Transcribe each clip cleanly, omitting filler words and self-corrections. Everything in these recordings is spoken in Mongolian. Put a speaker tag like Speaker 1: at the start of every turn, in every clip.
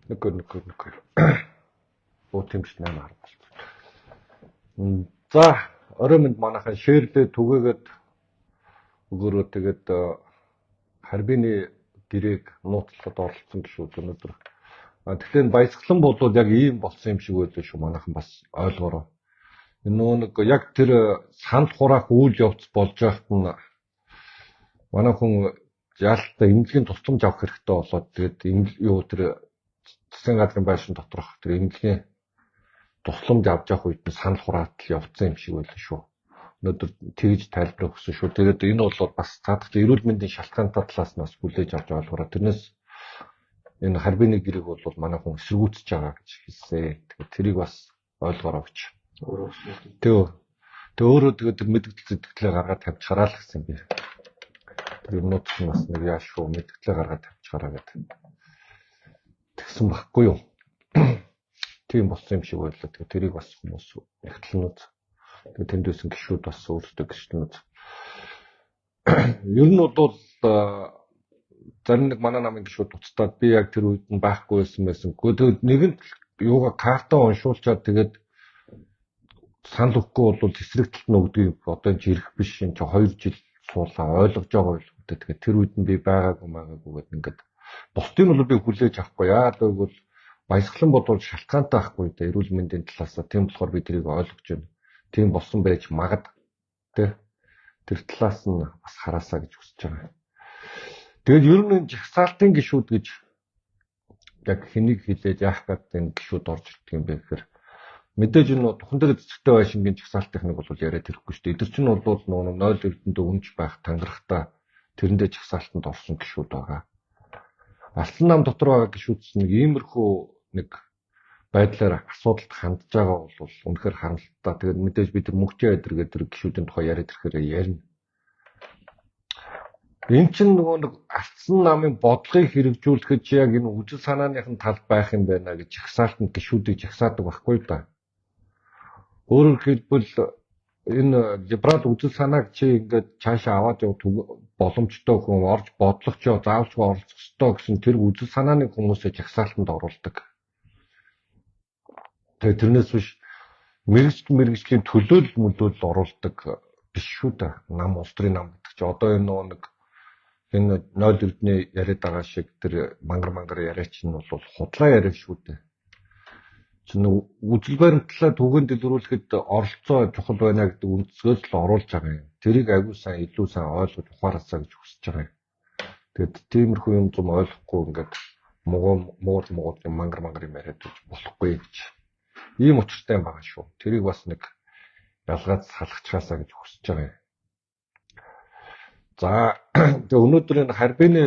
Speaker 1: 1 2 1 2. Оо тийм ч 8 10 болчихсон. За, орой минь манайхан шеэрлээ түгээгээд өгөөрөө. Тэгээд Харбины гэрээг нууцлахад оролцсон гişүүд өнөөдөр. Тэгэхээр баясгалан болвол яг ийм болсон юм шиг байлаа шүү, манайхан бас ойлгоорой. Энэ нөгөө нэг яг тэр санал хураах үйл явц болж байхад нь манай хүн яалтаа эмнэлгийн тусламж авах хэрэгтэй болоод, тэгээд юу тэр засгийн газрын байшин доторх тэр эмнэлгийн тусламж авч явах үед нь санал хураатал явцсан юм шиг байлаа шүү. Өнөөдөр тэгж тайлбар өгсөн шүү. Тэгээд энэ бол бас цаадах эрүүл мэндийн шалтгаантай талаас нь бас хүлээж авч ойлгоорой. Тэрнээс энэ Харбины гэрээг бол манай хүн эсэргүүцэж байгаа гэж хэлсэн. Тэгээд тэрийг бас ойлгоорой гэж. Тэгв. Тэг өөрөө тэгээд тэр мэдгдэл зэтгэлээ гаргаад тавьчихараа л гэсэн би. Тэр юмнууд чинь бас нэг яа шүү, мэдгэлээ гаргаад тавьчихараа гэдэг. Тэгсэн баггүй юу? Тийм болсон юм шиг байлаа. Тэгээд тэрийг бас хүмүүс нэгтлэнүүд, тэгээд тэнд байсан гишүүд бас өөрсдөө гишүүнүүд. Ер нь бол зарим нэг манай намын гишүүд уцтаад би яг тэр үед нь байхгүй байсан байсан. Тэгээд нэгэнт юугаа картаа уншуулчаад тэгээд санал өгөхгүй бол эсрэг талд нь өгдгийг одоо энэ ирэх биш, энэ чи 2 жил суулаа ойлгож байгаа байлгүй. Тэгээд тэр үед нь би байгаагүй байгаагүй гэдэг ингээд бусдын бол би хүлээж авахгүй. Яагаад гэвэл баясгалан бодвол шалтгаантай байхгүй дээ эрүүл мэндийн талаас. Тийм болохоор би тэрийг ойлгож байна. Тийм болсон байж магад тэ тэр талаас нь бас хараасаа гэж хүсэж байгаа. Тэгээд ер нь жагсаалтын гишүүд гэж яг хэнийг хилээд яах гээд энэ гишүүд орж ирдэг юм бэ гэхээр мэдээж энэ тухан дээр цэцэгтэй байшингийн жагсаалтын нэг бол яриад ирэхгүй шүү дээ. Эдгээр чинь бол нөгөө 0 эрдэнэд өмч байх тангарахта тэрэндээ жагсаалтанд орсон гишүүд байгаа. Алсан нам дотор байгаа гишүүд чинь нэг иймэрхүү нэг байдлаар асуудалд хандж байгаа бол үнэхээр харамсалтай. Тэгээд мэдээж бид тэр мөнгөтэй эдэргээ тэр гишүүдийн тухай яриад ирэхээр ярина. Энэ чинь нөгөө нэг алдсан намын бодлогыг хэрэгжүүлэхэд чи яг энэ үжил санааныхын тал байх юм байна гэж жагсаалтанд гишүүдийг жагсаадаг байхгүй да. Өөрөөр хэлбэл энэ либерал үзэл санааг чи ингээд цаашаа аваад явах боломжтой хүн орж бодлогочоо заавалчгүй оролцох ёстой гэсэн тэр үзэл санааны хүмүүсээ жагсаалтанд оруулдаг. Тэгээ тэрнээс биш мэргэжлийн төлөөлөл мөлөөлөл оруулдаг биш шүү дээ. Нам улс төрийн нам гэдэг чи одоо энэ нөгөө нэг энэ 0 эрдэнэ яриад байгаа шиг тэр мангар мангар яриа чинь бол худлаа яриа шүү дээ. Чинь үзэл баримтлалаа түгээн дэлгэрүүлэхэд оролцоо чухал байна гэдэг үндсгээс л оруулж байгаа юм. Тэрийг агүй сайн илүү сайн ойлгож ухаараасаа гэж хүсэж байгаа юм. Тэгэд тиймэрхүү юм зум ойлгохгүй ингээд мугуу муур муур юм мангар мангар юм яриад байж болохгүй гэж. Ийм учиртай юм байгаа шүү. Тэрийг бас нэг ялгаад салгачгаасаа гэж хүсэж байгаа юм. За, тэгээ өнөөдөр энэ Харбины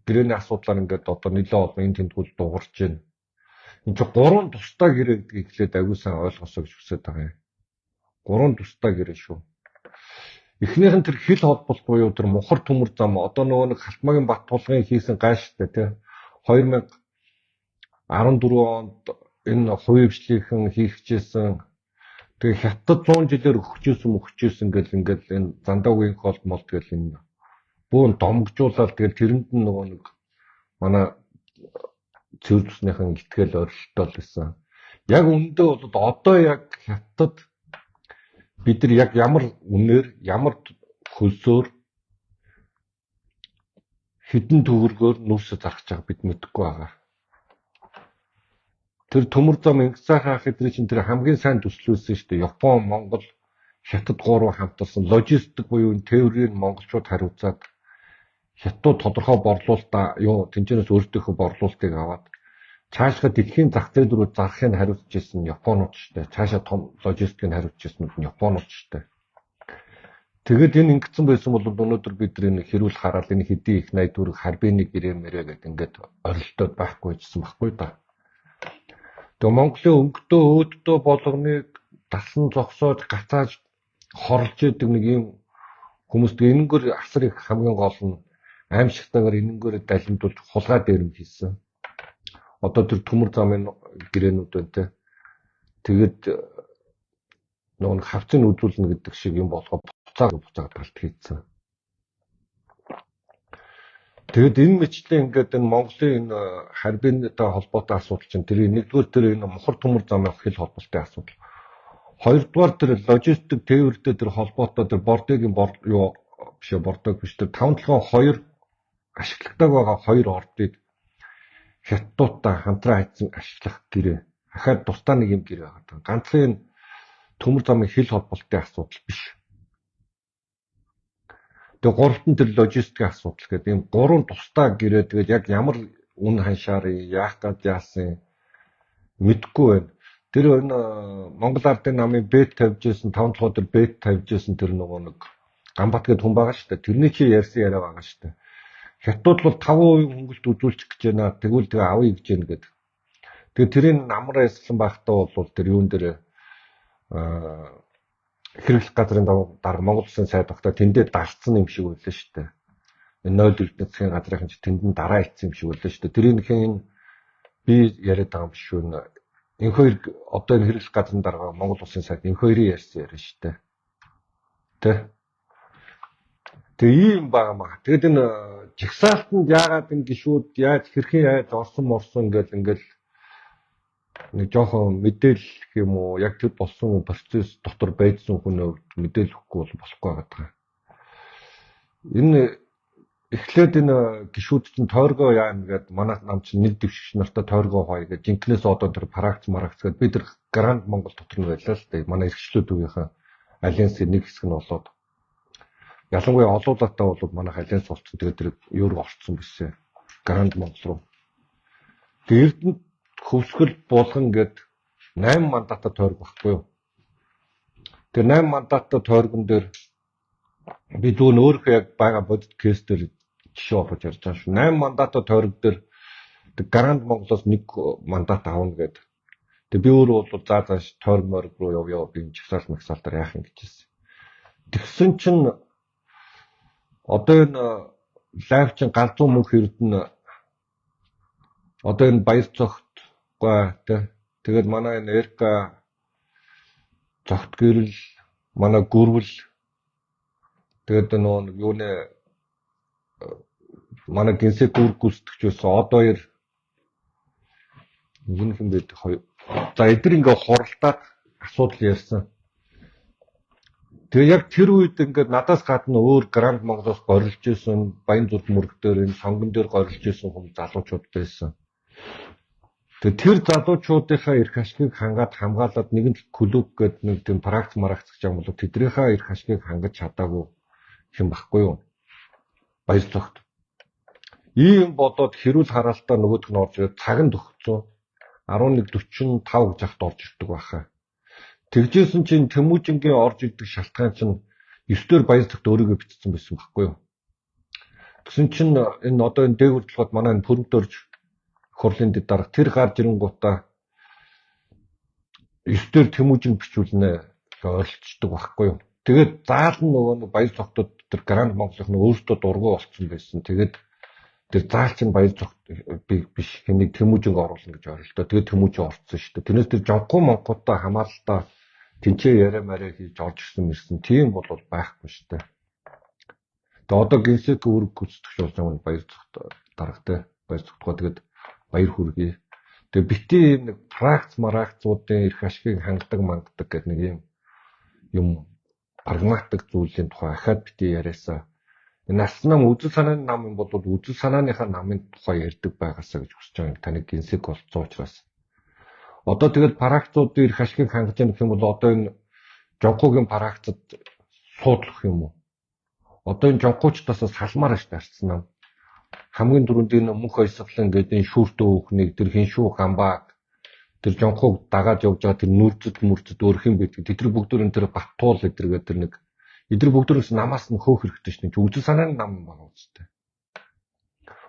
Speaker 1: гэрээний асуудлаар ингээд одоо нэлээд олон энэ тэмдгүүл дуурч байна. Энд чинь гурван тусдаа гэрээ гэдгийг эхлээд агүй сайн ойлгосоо гэж хүсэж байгаа юм. Гурван тусдаа гэрээ шүү. Эхнийх нь тэр хил холболт буюу тэр мухар төмөр зам одоо нөгөө нэг Халтмаагийн Бат тулгын хийсэн гайштай тий 2014 онд энэ хувийн хвшлийнхэн хийх гэжсэн. Тэгээ хятад 100 жилээр өгчөөсөн гэл ингээл энэ зандаагийн холболт гэл энэ бөөн домгжуулаад тэгэл тэрэнд нь нөгөө нэг манай цэвэр зүснийхэн итгэл орилтол байсан. Яг үүндээ бол одоо яг хятад бид нар яг ямар үнээр ямар хөлсөөр хэдэн төгрөгөөр нүүрсээ зархаж байгааг бид мэдэхгүй байгаа. Тэр төмөр зам Ингэсайхан ах эдний чинь тэр хамгийн сайн төслөөсөн шүү дээ. Япон, Монгол, Хятад гурван хамтарсан логистик буюу тээврийг монголчууд хариуцаад хятадууд тодорхой борлуулалтаа юу тэнцэнээс өөрсдийнхөө борлуулалтыг аваад цаашгаа дэлхийн зах зээл рүү зарахыг хариуцж ирсэн нь японууд шүү дээ. Цаашаа том логистикийг хариуцж ирсэн нь японууд шүү дээ. Тэгээд энэ ингэсэн байсан бол өнөөдөр бид нар энэ хэрүүл хараад энэ хэдий их 80 төгрөг Харбины гэрээ мэрэ гэдэг ингээд орилтоод байхгүй гэсэн баггүй да. Тэгээ Монголын өнгөтөө өөддөө болгоныг дасан зогсоож гацааж хорлж идэг нэг юм хүмүүс тэгээ энэнгээр асар их хамгийн гол нь аимшигтайгаар энэнгээр далимдуулж хулгай дээрэм хийсэн. Одоо тэр төмөр замын гэрээнүүд байна те. Тэгээд нөгөө нэг хавцыг үзүүлнэ гэдэг шиг юм болгоо буцааг буцааг талт хийцэн. Тэгэд энэ мэтлэн ингээд энэ Монголын энэ харбинтай холбоотой асуудал чинь тэр нэгдүгээр тэр энэ мухар төмөр замын хил холболтын асуудал. Хоёрдугаар тэр логистик тээвэртэй тэр холбоотой тэр бордогийн юу биш бордог биш тэр 5-7-2 ашиглагдаг байгаа хоёр ордыг хятадуудтай хамтран хайцсан ашиглах гэрээ. Ахаад тусдаа нэг юм гэрээ байгаа. Ганцхан энэ төмөр замын хил холболтын асуудал биш. Тэгээ гуравт нь тэр логистикийн асуудал гэдэг ийм гурван тусдаа гэрээ тэгээд яг ямар үн ханшаар яах гад яасан мэдэхгүй байна. Тэр энэ Монгол Ардын намын бет тавьж исэн 5 дахь өдөр бет тавьж исэн тэр нөгөө нэг Ганбат гэдэг хүн байгаа шүү дээ. Тэрний чи ярьсан яриа байгаа шүү дээ. Хятадууд бол 5% хөнгөлт үзүүлчих гэж байна. Тэгвэл тэгээ авъя гэж байна гэдэг. Тэгээ тэрийг намар яслан байхдаа бол тэр юун дээр хэрэглэх газрын дарга Монгол Улсын сайд багтаа тэндээ дарцсан юм шиг байлаа шүү дээ. Энэ 0 эрдэнэ засгийн газрын чинь тэнд нь дараа ицсэн юм шиг байлаа шүү дээ. Тэрийг энэ би яриад байгаа юм биш үү? Энэ хоёр одоо энэ хэрэглэх газрын дарга Монгол Улсын сайд энэ хоёрын ярьсан яриа шүү дээ. Тэ? Тэгээ ийм байгаа маа. Тэгээд энэ жагсаалтанд яагаад энэ гişүүд яаж хэрхэн яаж орсон морсон гэл ингээл нэг жоохон мэдээлэл гэх юм уу яг тэр болсон процесс дотор байжсан хүн мэдээлэл өгөхгүй бол болохгүй байгаа. Энэ эхлээд энэ гişүүд чинь тойргоо яана гэд манай нам чинь нэг дэвшигч нартай тойргоо хооё гэж жинкнээс одоо тэр пракц маракц гэд би тэр Гранд Монгол дотор нь байлаа л дээ. Манай эрхчлөө төвийнхээ альянсын нэг хэсэг нь болоод ялангуяа олуулаатай бол манай альянс болсон. Тэгээд тэр юу руу орцсон бисээ. Гранд Монгол руу. Тэгээд Эрдэнэт хөвсгөл булган гэд 8 мандаттай тойрог багхгүй юу. Тэр 8 мандаттай тойргон дээр би зөвхөн өөрийнхөө яг байгаа бодит кейс дээр жишээ олгож ярьж байгаа шүү. 8 мандаттай тойрог дээр Гранд Монголоос нэг мандат авна гэд. Тэгээ би өөрөө бол за зааш тойрог морог руу явъя би жагсаал магсаалтаар яах юм гэж хэлсэн. Тэгсэн чинь одоо энэ лайв чинь галзуу мөнх эрдэнэ одоо энэ баяр цогт гой тэ. Тэгээд манай энэ Эрка цогт гэрэл манай гүрвэл тэгээд нөө юуны манай гинсэг гүр гүйцэтгэж байсан од хоёр юу юм бэ хоёр. За эдгээр ингээ хуралдаад асуудал ярьсан. Тэгээ яг тэр үед ингээд надаас гадна өөр Гранд Монголоос горилж исэн Баян зүд мөрөг дээр энэ сонгон дээр горилж исэн хүмүүс залуучууд байсан. Тэгээ тэр залуучуудынхаа эрх ашигыг хангаад хамгаалаад нэгэн клуб гэдэг нэг тийм пракц маракц гэж юм бол тэднийхээ эрх ашигыг хангаж чадаагүй юм баггүй юу? Баяр цогт. Ийм болоод хэрүүл хараалтаа нөгөөх нь орж ирээд цаг нь төгссөн. 11:45 гэж хахад орж ирдэг байхаа. Тэгжсэн чинь Тэмүүжингийн орж ирдэг шалтгаан чинь 9 дэх баяр цогт өөрийгөө бичсэн байсан баггүй юу? Тэгсэн чинь энэ одоо энэ дээгүүр толгойд манай энэ пөрөмтөрж хурлын дэд дарга тэр гарч ирэнгуутаа 9 дээр Тэмүүжин бичүүлнэ гэж ойролцдог байхгүй юу. Тэгээд заал нь нөгөө нэг баяр цогтод тэр Гранд Монголынх нь өөртөө дургүй болцсон байсан. Тэгээд тэр заал чинь баяр цогт биш хэнийг Тэмүүжинг оруулна гэж ойролдоо. Тэгээд Тэмүүжин орцсон шүү дээ. Тэрнээс тэр жонхоо монхотой хамааралтай тэнцээ яриа мараа хийж орж ирсэн мэрсэн тийм бол байхгүй шүү дээ. Тэгээд одоо гинсек үүрэг гүйцэтгэгч болж байгаа нь баяр цогт даргатай баяр цогтгоо тэгээд баяр хүргэе. Тэгээ бити ийм нэг пракц маракцуудын эрх ашигыг хангадаг мангадаг гэдэг нэг юм юм прагматик зүйлийн тухай ахаад бити яриасаа. Энэ ас нам үзэл санааны нам юм бол үзэл санааныхаа намын тухай ярьдаг байгаасаа гэж хүсэж байгаа юм. Таныг гинсек болцсон учраас. Одоо тэгэл пракцуудын эрх ашигыг хангаж яах юм бол одоо энэ жонхогийн пракцад суудлах юм уу? Одоо энэ жонхоочдоос салмаар шүү дээ арцсан нам. Хамгийн түрүүнд энэ мөнх ойсголон гэдэг энэ шүүртөө хүүхнийг тэр хиншүү гамбааг тэр жонхоог дагаад явж байгаа тэр нүрзэд мүрзэд өөрх юм байдаг. Тэд нар бүгд энэ тэр Баттуул эдэргээ тэр нэг эдгээр бүгдээрээс намаас нь хөөх хэрэгтэй шнэ. Үзэл санааны нам байгаа үстэй.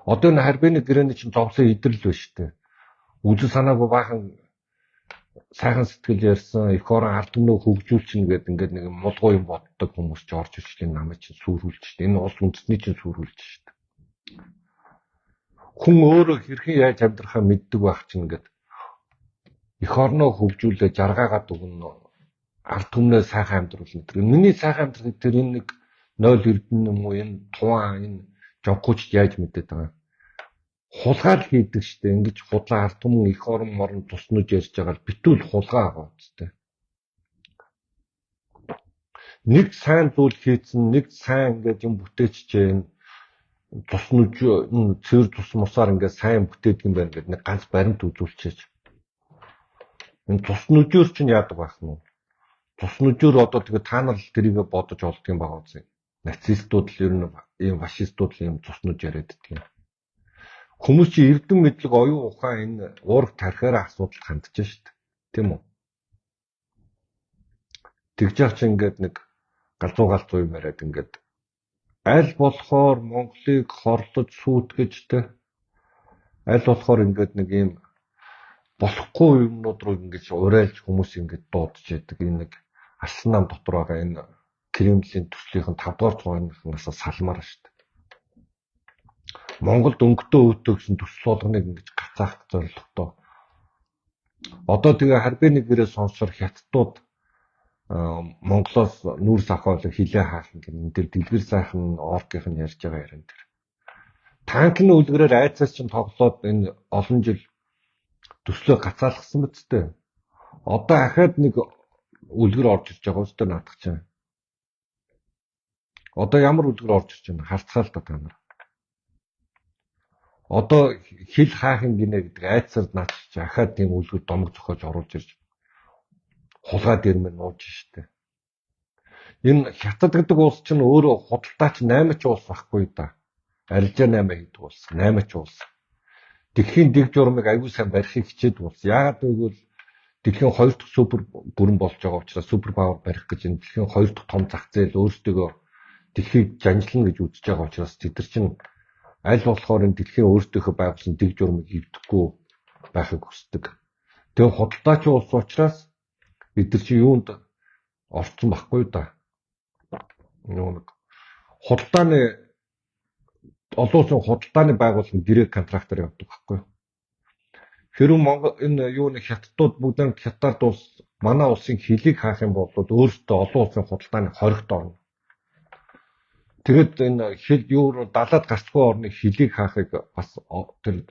Speaker 1: Одоо энэ харбины гэрээний чинь зовлон идрэл байна шүү дээ. Үзэл санаагүй баахан сайхан сэтгэл ярьсан, эх орон ард түмнөө хөгжүүлчихнэ гэдэг ингээд нэг мулгуу юм боддог хүмүүс ч орж ирж энэ намыг чинь сүрүүлж шүү дээ. Энэ улс үндэстний чинь сүрүүлж шүү дээ. Хүн өөрөө хэрхэн яаж амьдрахаа мэддэг байх чинь ингээд эх орноо хөгжүүлээ жаргаагаад өгнө. Ард түмнээ сайхан амьдруулна. Тэр миний сайхан амьдрахыг тэр энэ нэг 0 эрдэнэ юм уу энэ туван энэ Жонхууч яаж мэдээд байгаа юм? Хулгай л хийдэг штэ. Ингэж худлаа ард түмэн их орон морон туснаж ярьж байгаа л битүүл хулгай байгаа үстэй. Нэг сайн зүйл хийцэн, нэг сайн ингээд юм бүтээчихээ энэ тус нүж цэвэр тус мусаар ингээд сайн бүтээдэг юм байна гэдэг нэг ганц баримт үзүүлчихэж. Энэ тус нүжөөр чинь яадаг байх нь вэ? Тус нүжөөр одоо тэгээ та нар л тэрийг бодож олдго юм байгаа үзье. Нацистууд л ер нь ийм фашистууд л ийм тус нүж яриад иддэг юм. Хүмүүс чи эрдэм мэдлэг оюун ухаан энэ уураг тархиараа асуудалд хандж шít. Тийм үү? Тэгж яах чи ингээд нэг галзуу галзуу юм яриад ингээд аль болохоор Монголыг хорлож сүйтгэж те аль болохоор ингээд нэг ийм болохгүй юмнууд руу ингэж урайлж хүмүүс ингээд дуудаж яадаг. Энэ нэг Арслан нам дотор байгаа энэ Кремлийн төслийнхэн 5 дугаар зуунаас салмаар шүү дээ. Монголд өнгөтөө өөтөө гэсэн төсөл болгоныг ингэж гацаах зорилготой. Одоо тэгээ харбины гэрээ сонсоор хятадууд Монголоос нүүрс авах хилээ хаах гэх энэ төр дэлгэр сайхан оркийнх нь ярьж байгаа яриан тэр. Танкны үлгэрээр айцаас чинь тоглоод энэ олон жил төслөө гацаалгасан мэт тээ. Одоо ахаад нэг үлгэр орж ирж байгаа үстэй наадах чинь. Одоо ямар үлгэр орж ирж байна харцгаа л та нар. Одоо хил хаахын гинэ гэдэг айцсаар наач чи ахаад тийм үлгэр домог зохиож оруулж ирж хулгай дээр мэн нууж штэ. Энэ хятад гэдэг улс чинь өөрөө худалдаач 8 ч улс байхгүй да. Арилжаа 8 хийдэг улс, 8 ч улс. Дэлхийн дэг журмыг аягүй сайн барихыг хичээдэг улс. Яагаад гэвэл дэлхийн 2 дахь супер бүрэн болж байгаа учраас супер павер барих гэж энэ дэлхийн 2 дахь том зах зээл өөрсдөө дэлхийг жанжлна гэж үзэж байгаа учраас тэд нар чинь аль болохоор энэ дэлхийн өөрсдийнхөө байгуулсан дэг журмыг эвдэхгүй байхыг хүсдэг. Тэгээ худалдаач улс учраас бид нар чи юунд орцсон байхгүй да. Нөгөө нэг худалдааны олон улсын худалдааны байгууллага гэрээ контрактаар явдаг байхгүй. Хэрвээ Монгол энэ юу нэг хятадууд бүгд нэг хятад улс манай улсын хилийг хаах юм бол өөрсдөө олон улсын худалдааны хоригт орно. Тэгэд энэ хил юу руу далаад гарцгүй орны хилийг хаахыг бас тэр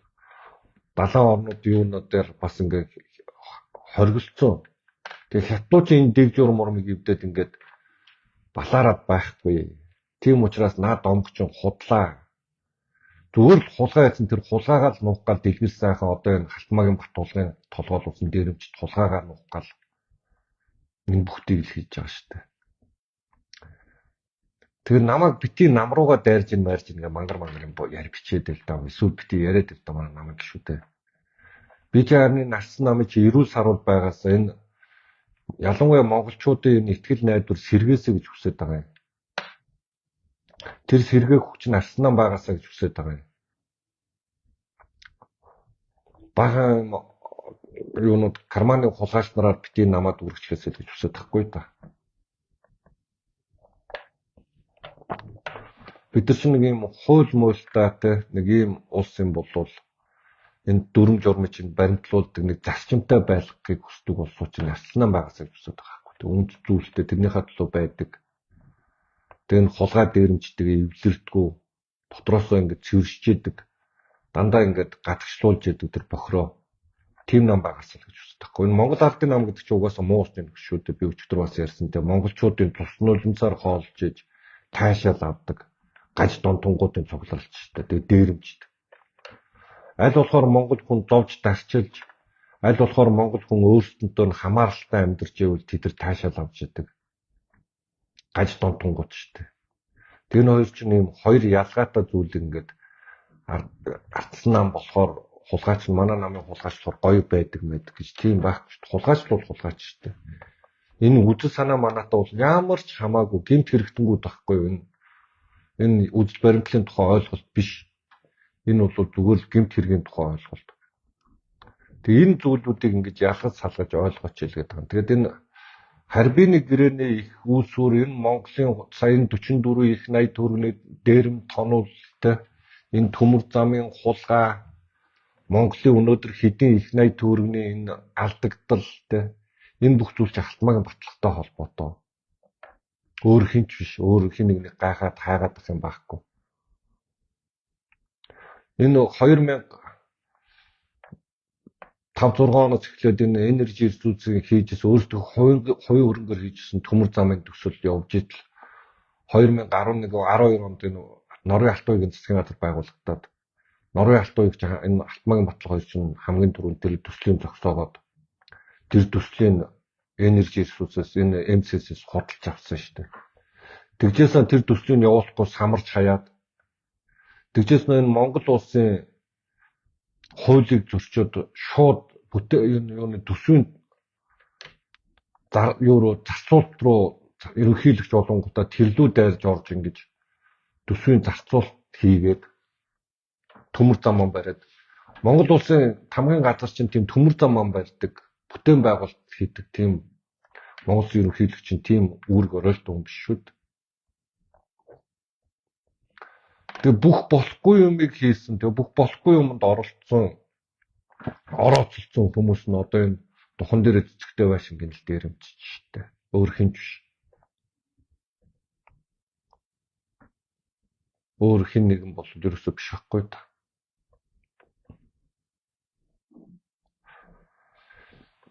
Speaker 1: далайн орнууд юунууд дээр бас ингээ хоригдсон. Тэгээ хятадууд энэ дэг журам мурмыг эвдээд ингээд балаарад байхгүй. Тийм учраас наад домгчин худлаа. Зүгээр л хулгай гэсэн тэр хулгайгаа л нуух гал дэлгэр сайхан одоо энэ Халтмаагийн Батулгын толгойлуулсан дээрэмчд хулгайгаа нуух гал энэ бүхтийг л хийж байгаа шүү дээ. Тэгэхээр намайг бити нам руугаа дайрж ин марж ин гэ мангар мангар юм яри бичээд л даа. Эсвэл бити яриад л даа манай намайг шүү дээ. Би чи харны нарсан намыг чи эрүүл саруул байгаас энэ ялангуяа монголчуудын энэ ихтгэл найдвар сэргээсэй гэж хүсэж байгаа юм. Тэр сэргээх хүч нь арслан нам байгаасаа гэж хүсэж байгаа юм. Бага юунууд карманы хулгайч нараар бити намаад үргэжлээсэй гэж хүсэж байхгүй та. Бид нар чинь нэг юм хууль муйлтай те нэг ийм улс юм болвол энэ дүрм журмыг чинь баримтлуулдаг нэг зарчимтай байхыг хүсдэг улсууд чинь арслан байгаасаа гэж хүсэж байгаа байхгүй. Тэг үнд зүйлтэй тэрнийхээ төлөө байдаг. Тэг энэ хулгай дээрэмчдэг эвлэрдэггүй дотроосоо ингэж цэвэршчээдэг дандаа ингэж гадагшлуулж яадаг тэр бохироо тийм нам байгаасаа л гэж хүсдэг байхгүй. Энэ Монгол ардын нам гэдэг чинь угаасаа муу усны нөхөр шүү дээ. Би өчигдөр бас ярьсан те монголчуудын тус нулимсаар хоолж иж таашаал авдаг гаж донтонгуудын цугларч шүү дээ. Тэгээ дээрэмчдэг. Аль болохоор монгол хүн зовж дарчилж аль болохоор монгол хүн өөрсдөндөө нь хамааралтай амьдарч ивэл тэд нар таашаал авч идэг. Гаж донтонгууд шүү дээ. Тэр нь хоёр чинь ийм хоёр ялгаатай зүйл ингээд ардсан нам болохоор хулгайч нь манай намын хулгайч болохоор гоё байдаг мэд гэж тийм байхгүй шүү дээ. Хулгайч бол хулгайч шүү дээ. Энэ үзэл санаа манаатай бол ямар ч хамаагүй гэмт хэрэгтэнгүүд байхгүй юу? Энэ үзэл баримтлалын тухай ойлголт биш. Энэ бол зүгээр л гэмт хэргийн тухай ойлголт. Тэгээ энэ зүйлүүдийг ингэж ялгаж салгаж ойлгооч л гэдэг юм. Тэгээд энэ харбины гэрээний их үүсвэр энэ Монголын саяын 44 их 80 төгрөгийн дээрэм тонуултай энэ төмөр замын хулгай Монголын өнөөдөр хэдийн их 80 төгрөгийн энэ алдагдал те энэ бүх зүйл чинь Халтмаагийн батлагтай холбоотой. Өөр хин ч биш, өөр хин нэг нэг гайхаад хайгаад ах юм байхгүй. Энэ 2005 6 оноос эхлээд энэ энержи ресурсыг хийжсэн өөрсдөө хувийн хөрөнгөөр хийжсэн төмөр замын төсөл явж идэл 2011 12 онд энэ Норвегийн алтан уягийн засгийн газар байгуулагдаад Норвегийн алтан уяг энэ Алтмаагийн батлах хоёр чинь хамгийн түрүүнд тэр төслийн зогсоогоод тэр төслийн энержи ресурсээс энэ МСС-с худалдаж авсан шүү дээ. Тэгжээсэн тэр төслийг явуулахгүй самарч хаяад тэгжээсэн энэ Монгол улсын хуулийг зөрчөөд шууд энэ юуны төсвийн юу руу зарцуулалт руу ерөнхийлөгч болонгуудаа тэрлүү дайрж орж ингэж төсвийн зарцуулалт хийгээд төмөр зам ам бариад Монгол улсын тамгын газар чинь тийм төмөр зам ам барьдаг, бүтээн байгуулалт хийдэг тийм Монгол улсын ерөнхийлөгч чинь тийм үүрэг оройлтой хүн биш шүү дээ. Тэгээ бүх болохгүй юмыг хийсэн, тэгээ бүх болохгүй юмд оролцсон, орооцолцсон хүмүүс нь одоо энэ духан дээр цэцэгтэй байшин гинэл дээрэмчиж штэ. Өөр хинч биш. Өөр хин нэгэн бол ерөөсөө биш байхгүй та.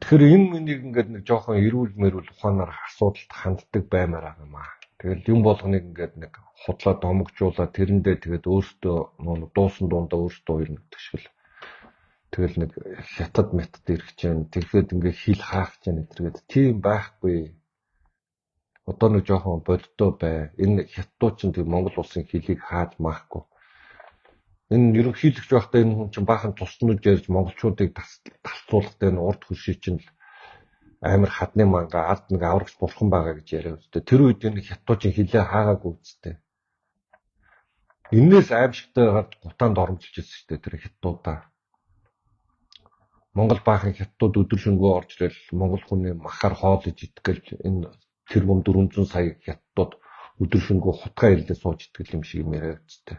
Speaker 1: Тэгэхээр энэ миний ингээд нэг жоохон эрүүл мэрүүл ухаанаар асуудалд ханддаг баймаар байгаа юм аа. Тэгэл юм болгоныг ингээд нэг худлаа домогжуулаад тэрэндээ тэгээд өөртөө нөө дуусан дундаа өөртөө уярна гэдэг шиг л тэгэл нэг хятад метод ирэх чинь тэгэхэд ингээд хил хаах чинь гэтэргээд тийм байхгүй. Одоо нэг жоохон боддоо бай. Энэ хятадууд чинь тэг Монгол улсын хилийг хааж маахгүй. Энэ ерөнхийлөгч байхдаа энэ хүн чинь баахан цуснууд ярьж монголчуудыг талцуулахтай энэ урд хөрший чинь л амар хадны манга ард нэг аврагч бурхан байгаа гэж яриа үстэй. Тэр үед энэ хятадуудын хилээ хаагаагүй үстэй. Энээс аимшигтайгаар гутаанд оромжилж ирсэн шүү дээ тэр хятадуудаа. Монгол баахан хятадууд өдөр шөнөгүй орж ирэл монгол хүний махаар хоол иж идгээл энэ тэрбум 400 сая хятадууд өдөр шөнөгүй хутгаа ирлээ сууж итгэл юм шиг юм яриа үстэй.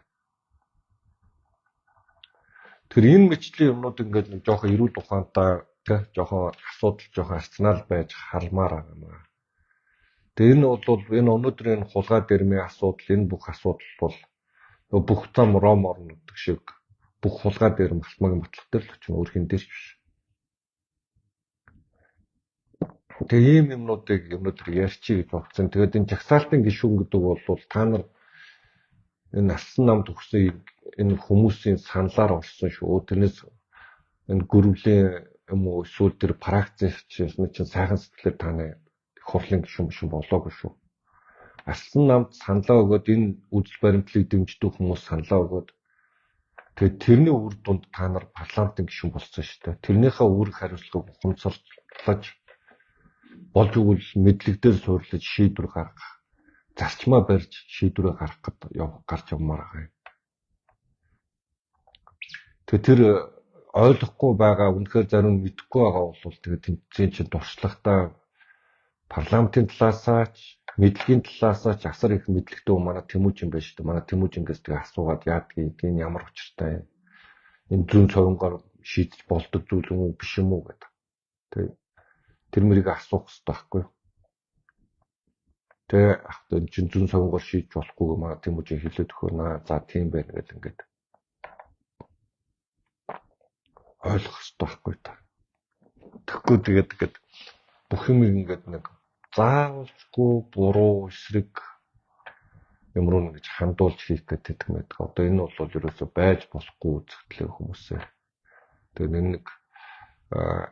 Speaker 1: Тэгэхээр энэ мэтчлийн юмнууд ингээд нэг жоохон эрүүл ухаантай тэ жоохон асуудал жоохон арсенал байж хармаар байгаа юм аа. Тэгээ энэ бол энэ өнөөдрийн энэ хулгай дэрмийн асуудал энэ бүх асуудал бол бүх зам ром орно гэдэг шиг бүх хулгай дэрм Алтмаагийн батлах дээр л очино өөр хин дээр ч биш. Тэгээ ийм юмнуудыг өнөөдөр ярьчих гэж бодсон. Тэгээд энэ жагсаалтын гишүүн гэдэг бол та нар энэ алсан нам төгсөн энэ хүмүүсийн саналаар орсон шүү. Тэрнээс энэ гөрвлийн юм уу эсвэл тэр пракцийн чинь сайхан сэтгэлээр таны их хурлын гишүүн биш болоогүй шүү. Алсан намд саналаа өгөөд энэ үзэл баримтлалыг дэмждэг хүмүүс саналаа өгөөд тэгээд тэрний үр дүнд та нар парламентын гишүүн болсон шүү дээ. Тэрнийхээ үүрэг хариуцлагыг ухамсарлаж болж өгвөл мэдлэг дээр суурлаж шийдвэр гаргах, зарчмаа барьж шийдвэрээ гаргах гэд гарч явмаар байгаа юм. Тэгээ тэр ойлгохгүй байгаа үнэхээр зарим мэдэхгүй байгаа бол тэгээ тэмцээн чинь туршлагатай парламентын талаасаач мэдлэгийн талаасаач асар их мэдлэгтэй манай Тэмүүжин байж шүү дээ. Манай Тэмүүжингээс тэгээ асуугаад яадгийг энэ ямар учиртай юм. Энэ зүүн цовнгоор шийдэж болдог зүйл юм уу биш юм уу гэдэг. Тэгээ тэр мөрийг асуух хэрэгтэй байхгүй юу? Тэгээ ах энэ чинь зүүн цовнгоор шийдэж болохгүй манай Тэмүүжин хэлээд өгөөнө. За тийм байна гэл ингээд ойлгох хэрэгтэй байхгүй та. Тэгэхгүй тэгээд ингээд бүх юм ингээд нэг заавалчгүй буруу эсрэг юм руу ингэж хандуулж хийх гэдэг юм байдаг. Одоо энэ бол ерөөсөө байж болохгүй үзэгдлээ хүмүүсээ. Тэгээд энэ нэг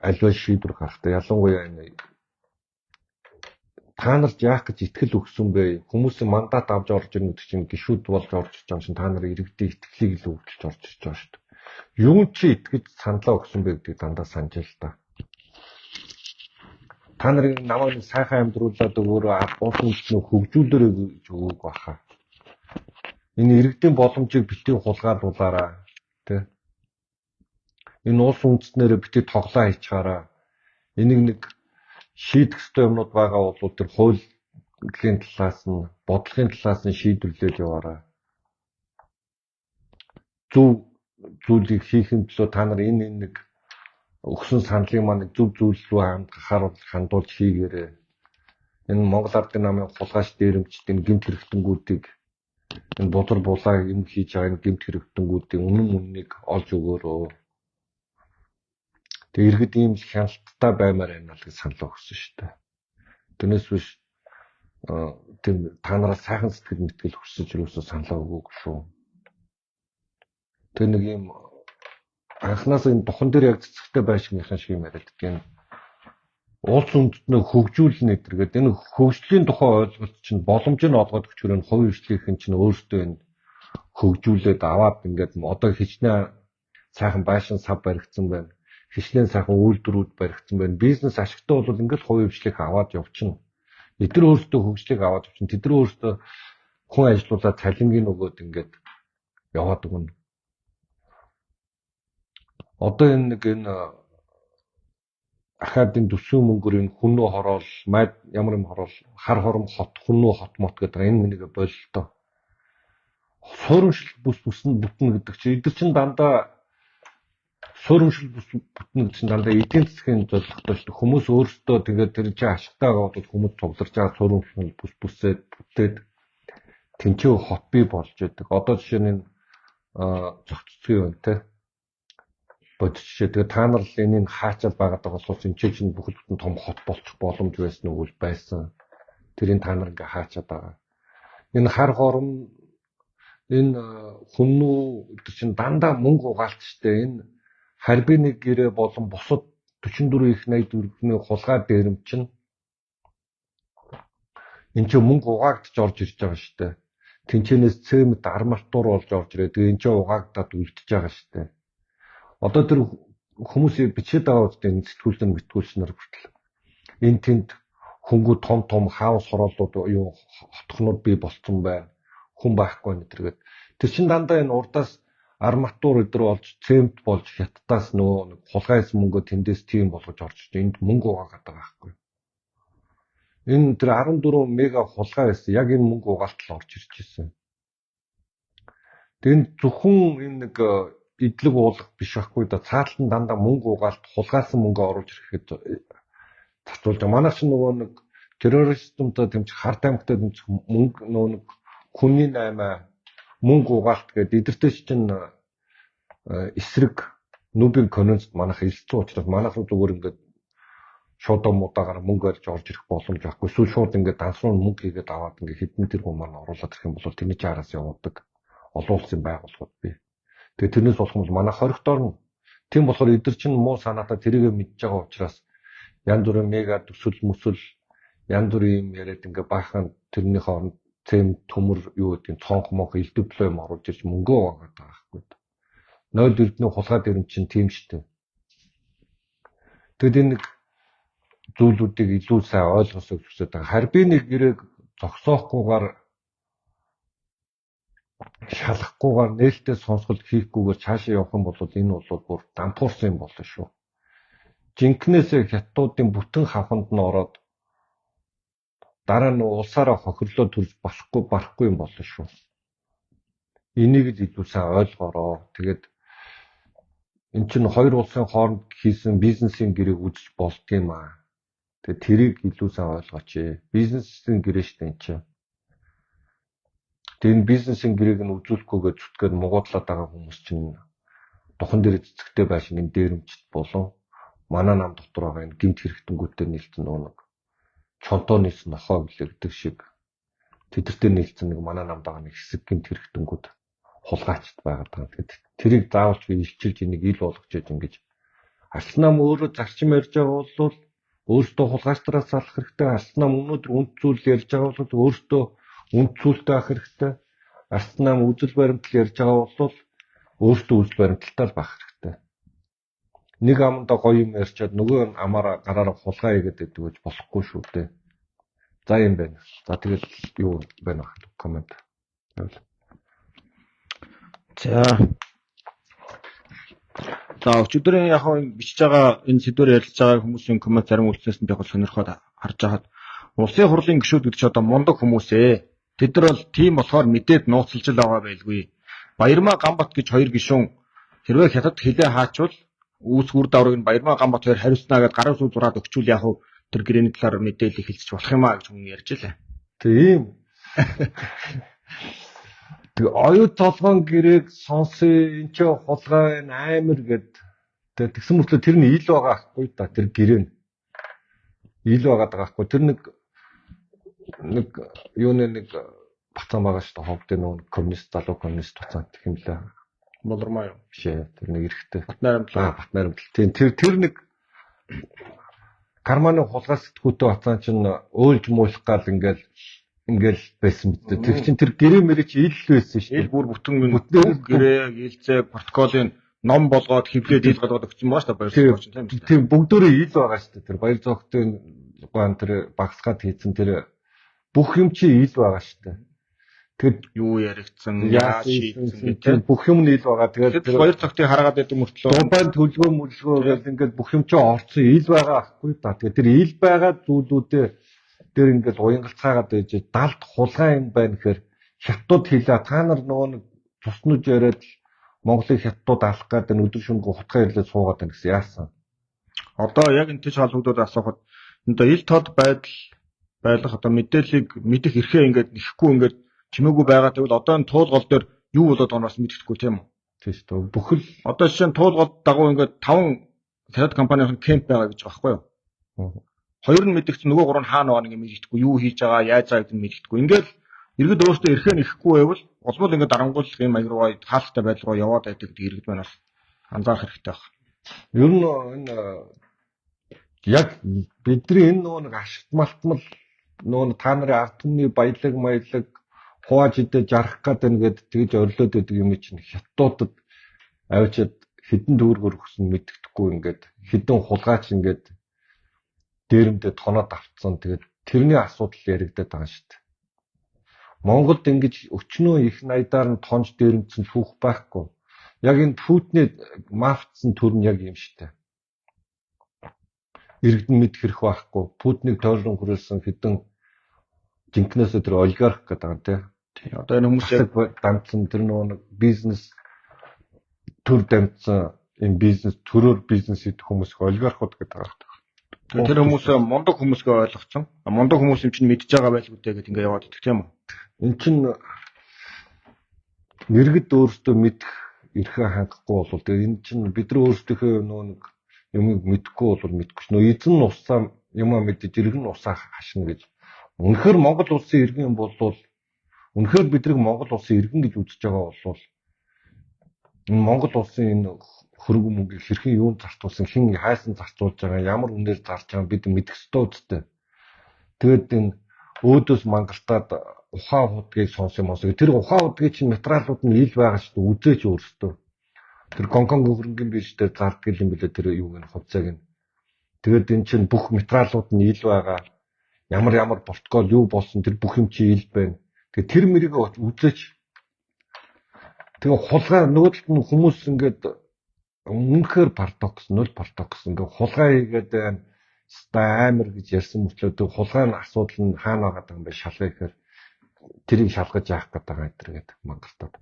Speaker 1: альва шийдвэр гаргахтай. Ялангуяа энэ та нарт яах гэж итгэл өгсөн бэ? Хүмүүсийн мандат авч орж ирнэ гэдэг чинь гишүүд болж орж ирж байгаа юм чинь та нар иргэдийн итгэлийг л өвдөлж орж ирж байгаа шүү дээ. Юун чи итгэж саналаа өгсөн бэ гэдгийг дандаа санаж л та. Та нарыг намайг сайхан амьдруулад өгөөрэй, ард түмний хөгжүүлээрэй гэж өгөөг баха. Энэ иргэдийн боломжийг битгий хулгайлуулаарай, тэ. Энэ улс үндэстнэрээ битгий тоглоо хийчихаарай. Энийг нэг шийдэх ёстой юмнууд байгаа бол тэр хуулийн талаас нь, бодлогын талаас нь шийдвэрлээд яваарай. Зөв зүйлийг хийхин төлөө та нар энэ нэг өгсөн саналыг маань зөв зүйл рүү хандгахаар хандуулж хийгээрэй. Энэ Монгол Ардын намын хулгайч дээрэмчдийн гэмт хэрэгтэнгүүдийг Энэ бузар булаа юм хийж байгаа энэ гэмт хэрэгтэнгүүдийн үнэн мөннийг олж өгөөрөө. Тэгээ иргэд ийм л хяналттай баймаар байна л гэж санал өгсөн шүү дээ. Тэрнээс биш тийм та нараас сайхан сэтгэл мэтгэл хүсэж юусоо саналаа өгөөгүй шүү. Тэр нэг ийм анханасаа энэ духан дээр яг цэцэгтэй байшгийнхаа шиг юм яриад байдаг. Энэ улс үндэстнээ хөгжүүлнэ гэдэг. Энэ хөгжлийн тухай ойлголт чинь боломж нь олгоод өчгөр энэ хувийн хвшлийнхэн чинь өөрсдөө энэ хөгжүүлээд аваад ингээд одоо хичнээн сайхан байшин сав баригдсан байна. Хичнээн сайхан үйлдвэрүүд баригдсан байна. Бизнес ашигтай бол ингээд хувийн хвшлийг аваад явчихна. Тэд нар өөрсдөө хөгжлийг аваад явчихна. Тэд нар өөрсдөө хүн ажилуулаад цалингийн өгөөд ингээд яваад өгнө. Одоо энэ нэг энэ ахаадын төсвийн мөнгөөр энэ хүннүү хороол, майд ямар юм хороол, хар хором хот, хүннүү хот мот гэдэг энэ мөнийг бололтоо. Суурьмшил бүс бүсэн бүтнэ гэдэг чинь эдгээр чинь дандаа суурьмшил бүс бүтнэ гэдэг чинь дандаа эдийн засгийн зорилготой шүү дээ. Хүмүүс өөрсдөө тэгээд тэр чинь ашигтай байгаа бол хүмүүс цугларч байгаа суурьмшил бүс бүсээд бүтээд тэнцээ хот бий болж яадаг. Одоо жишээ нь энэ зохицсон юм те. Бодит жишээ. Тэгээ та нар л энийг хаачаад байгаад байгаа болохоор энэ чинь бүхэл бүтэн том хот болчих боломж байсан уу байсан. Тэрийг та нар ингээ хаачаад байгаа. Энэ хар хором энэ хүннүү гэдэг чинь дандаа мөнгө угаалт штэ. Энэ харбины гэрээ болон бусад 44 их 84-ний хулгай дээрэм чинь энэ чинь мөнгө угаагдаж орж ирж байгаа штэ. Тэнчэнээс цемент арматур болж орж ирээ. Тэгээ энэ чинь угаагдаад үлдчихэж байгаа штэ. Одоо тэр хүмүүс бичээд байгаа үстэй энэ сэтгүүлэн мэтгүүлснэр хүртэл энэ тэнд хөнгүү том том хаус хорооллууд юу хотхнууд бий болцсон байна. Хүн байхгүй энэ төргээд тэр чин дандаа энэ урдаас арматур өдр болж цемент болж хятадаас нөгөө нэг хулгайс мөнгөө тэндээс тийм болгож орж ирж энд мөнгө угаагаад байгаа байхгүй. Энэ тэр 14 мега хулгай байсан. Яг энэ мөнгө угаалтал орж ирж ирсэн. Тэгээд зөвхөн энэ нэг эдлэг уулах биш байхгүй да. Цаатал нь дандаа мөнгө угаалт хулгайлсан мөнгө оруулж ирэхэд зарцуулж байгаа. Манайх ч нөгөө нэг террористмтай тэмцэх, хар тамхитай тэмцэх мөнгө нөгөө нэг хүний наймаа мөнгө угаалт гэдэг эдэртэй чинь эсрэг нүбийн конвенцэд манайх элссэн учраас манайх руу зүгээр ингээд шуудаа муудаагаар мөнгө арьж орж ирэх боломж байхгүй. Эсвэл шууд ингээд данс руу мөнгө хийгээд аваад ингээд хэдэн тэрбум маань оруулаад ирэх юм бол тэрний чинь араас явуудаг олон улсын байгууллагууд бий. Тэгээ тэрнээс болох юм бол манай хоригт орно. Тийм болохоор эдгээр чинь муу санаатай тэрийгэ мэдж байгаа учраас янз бүрийн мега төсөл мөсөл янз бүрийн юм яриад ингээ баахан тэрнийхээ оронд цэм төмөр юу гэдгийг цонх монх элдвлөө юм оруулж ирж мөнгөө угаагаад байгаа байхгүй. 0 эрдэнэ хулгай дэрэн чинь тийм штэ. Тэгэд энэ нэг зүйлүүдийг илүү сайн ойлгосоо хүсэж байгаа. Харбины гэрээг зогсоохгүйгээр шалахгүйгээр нээлттэй сонсгол хийхгүйгээр цаашаа явах юм бол энэ бол бүр дампуурсан юм болно шүү. Жинкнээсээ хятадуудын бүтэн хавханд нь ороод дараа нь улсаараа хохирлоо төрж болохгүй барахгүй юм болно шүү. Энийг л илүү сайн ойлгоороо. Тэгээд эн чинь хоёр улсын хооронд хийсэн бизнесийн гэрээг үзэж болдгийм аа. Тэгээд тэрийг илүү сайн ойлгооч. Бизнесийн гэрээ шүү дээ эн чинь. Тэгээд энэ бизнесийн гэрээг нь үзүүлэхгүйгээр зүтгээд мугуудлаад байгаа хүмүүс чинь духан дээр цэцэгтэй байшин энэ дээрэмчт болон манай нам дотор байгаа энэ гэмт хэрэгтэнгүүдтэй нийлцэн нөгөө нэг чонтоо нийлсэн нохоо гэлээ гэдэг шиг тэдэртэй нийлцэн нэг манай намд байгаа нэг хэсэг гэмт хэрэгтэнгүүд хулгайчд байгаад байгаа. Тэгэхээр тэрийг заавалч би илчилж энийг ил болгож яж ингэж Арслан нам өөрөө зарчим ярьж байгаа бол өөртөө хулгайчдаас салах хэрэгтэй. Арслан нам өнөөдөр үнд зүйл ярьж байгаа бол өөртөө үнд зүйлтэй байх хэрэгтэй. Арслан нам үзэл баримтлал ярьж байгаа бол өөртөө үзэл баримтлалтай л байх хэрэгтэй. Нэг амандаа гоё юм ярьчаад нөгөө амаараа гараараа хулгай хийгээд байдаг гэж болохгүй шүү дээ. За юм байна. За тэгэл юу байна вэ? Коммент.
Speaker 2: За. За өчигдрийн яг хаа бичиж байгаа энэ сэдвээр ярилцж байгаа хүмүүсийн коммент зарим үлдсэнээс нь би бол сонирхоод харж байхад улсын хурлын гишүүд гэдэг чинь одоо мундаг хүмүүс ээ. Тэд нар бол тийм болохоор мэдээд нууцлж л байгаа байлгүй. Баярмаа Ганбат гэж хоёр гишүүн хэрвээ хятад хилээ хаачвал үүсэх үр дагаврыг нь Баярмаа Ганбат хоёр хариуцнаа гэдээ гарын сүү зураад өгчүүл яг хуу тэр гэрээний талаар мэдээлэл хэлчих болох юм а гэж хүн ярьж лээ.
Speaker 1: Тийм. Тэгээ оюу толгоон гэрээг сонсъё, энэ ч хулгай амар гэд. Тэгээ тэгсэн мөртлөө тэр нь ил байгаа хгүй да, тэр гэрээ нь. Ил байгаа даа хгүй. Тэр нэг юуны нэг бацаан байгаа шүү дээ. Ховдын нөгөө коммунист, залуу коммунист бацаан гэх юм лээ.
Speaker 2: Болормоо юу?
Speaker 1: Биш ээ, тэр нэг эрэгтэй.
Speaker 2: Батнайрамдлаа.
Speaker 1: Батнайрамдал. Тийм, тэр нэг карманы хулгай сэтгүүтэй бацаан чинь өөлж муулах гал ингээл байсан мэт. Тэр чинь тэр гэрээ мэрэ чи ил байсан шүү дээ.
Speaker 2: Ил бүр бүтэн гэрээ, илцээ, протоколын ном болгоод хэвлээд ил болгоод өгсөн байгаа шүү дээ. Баяр зогт чинь тийм.
Speaker 1: Тийм, бүгдөө ил байгаа шүү дээ. Тэр баяр зогтын ган тэр багсгаад хийсэн тэр бүх юм чи ил байгаа шүү дээ. Тэгэд
Speaker 2: юу яригдсан, яаж шийдсэн
Speaker 1: гэдэг бүх юм нь ил байгаа.
Speaker 2: Тэгээд тэр баяр зогтыг хараад байдаг мөртлөө
Speaker 1: дубайн төлгөө мөлгөө гэл ингээд бүх юм чи орцсон ил байгаа ахгүй да. Тэгээд тэр ил байгаа зүйлүүдээ тэр ингээд уянгалцаагаад байж далд хулгай юм байна гэхээр хятадууд хилээ. Та нар нөгөө нэг цуснууж яриад Монголыг хятадууд алах гэдэг нь өдөр шөнөгүй хутгаа ирлээ суугаад байна гэсэн яасан.
Speaker 2: Одоо яг энэ тийш холбогдоод асуухад энэ ил тод байдал байлах одоо мэдээллийг мэдэх эрхээ ингээд нэхгүй ингээд чимээгүй байгаа тэгвэл одоо энэ туулгол дээр юу болоод байгаа нь бас мэдэхгүй тийм үү?
Speaker 1: Тийм шүү дээ. Бүхэл
Speaker 2: одоо жишээ нь туулгол дагуу ингээд 5 хятад компанийн кемп байгаа гэж байгаа байхгүй юу? Хоёр нь мэдэгдсэн, нөгөө гурав нь хаана байгаа нэг мэддэхгүй, юу хийж байгаа, яаж байгаа гэдэг нь мэддэхгүй. Ингээд иргэд өөртөө эрхээ нэхгүй байвал улмал ингээд дарангуйлах юм аяг руугаа хаалттай байдал руу яваад байдаг гэдэг иргэд маань бас анзаарах хэрэгтэй байна.
Speaker 1: Ер нь энэ яг бидний энэ нөгөө нэг ашигт малтмал нөгөө та нарын ард түмний баялаг маялаг хувааж идэ жаргах гээд байна гэд тэгж орилоод байдаг юм чинь хятадуудад авчиад хэдэн төгрөгөөр өгсөн мэддэхгүй ингээд хэдэн хулгайч ингээд дээрэмдээ тоноод автсан. Тэгээд тэрний асуудал яригадаад байгаа шүү дээ. Монголд ингэж өчнөө их найдаар нь тонж дээрэмдсэн түүх байхгүй. Яг энэ Путиний мафцсан төр нь яг юм шүү дээ. Иргэдэн мэдэх хэрэг байхгүй. Путинийг тойрон хүрээлсэн хэдэн жинкнээсээ тэр олигарх гэдэг байгаа тийм.
Speaker 2: Тийм. Одоо энэ хүмүүс
Speaker 1: яг дамжсан тэр нөгөө нэг бизнес төр дамжсан энэ бизнес төрөөр бизнес хийх хүмүүс олигархууд гэдэг байгаа.
Speaker 2: Тэр хүмүүс мундаг хүмүүсгээ ойлгоцсон. Мундаг хүмүүс юм чинь мэдж байгаа байлгүй дээ гэдэг ингээ яваад идэх тийм үү?
Speaker 1: Эн чинь иргэд өөрсдөө мэдэх эрхээ хангахгүй бол тэгээ энэ чинь бид нар өөрсдийнхөө нөгөө нэг юмыг мэдэхгүй бол мэдэхгүй ш. Нөгөө эзэн нь усаа юмаа мэдэж иргэн усаа хашна гэж. Үнэхээр Монгол улсын иргэн юм болвол үнэхээр бидрийг Монгол улсын иргэн гэж үзэж байгаа болвол энэ Монгол улсын энэ хөрөнгө мөнгийг хэрхэн юунд зарцуулсан, хэн хайсан зарцуулж байгаа, ямар үнээр зарж байгаа бид мэдэх ёстой үсттэй. Тэгээд энэ өөдөөс мангалтаад ухаан худгийг сонсон юм уу? Тэр ухаан худгийг чинь материалууд нь ил байгаа шүү дээ. Үзээч өөрсдөө. Тэр Гонконг хөрөнгөний бирж дээр зарддаг юм билээ тэр юуг нь хувьцааг нь. Тэгээд энэ чинь бүх материалууд нь ил байгаа. Ямар ямар протокол юу болсон тэр бүх юм чи ил байна. Тэгээд тэр мэрийг үзээч. Тэгээ хулгай нөгөө талд нь хүмүүс ингээд үнэхээр парадокс, нөл парадокс ингээд хулгай хийгээд байна. Амар гэж ярьсан мөртлөө тэр хулгайн асуудал нь хаана байгаа юм бэ шалгая гэхээр тэрийг шалгаж яах гээд байгаа энэ төр гэдэг мангалтад.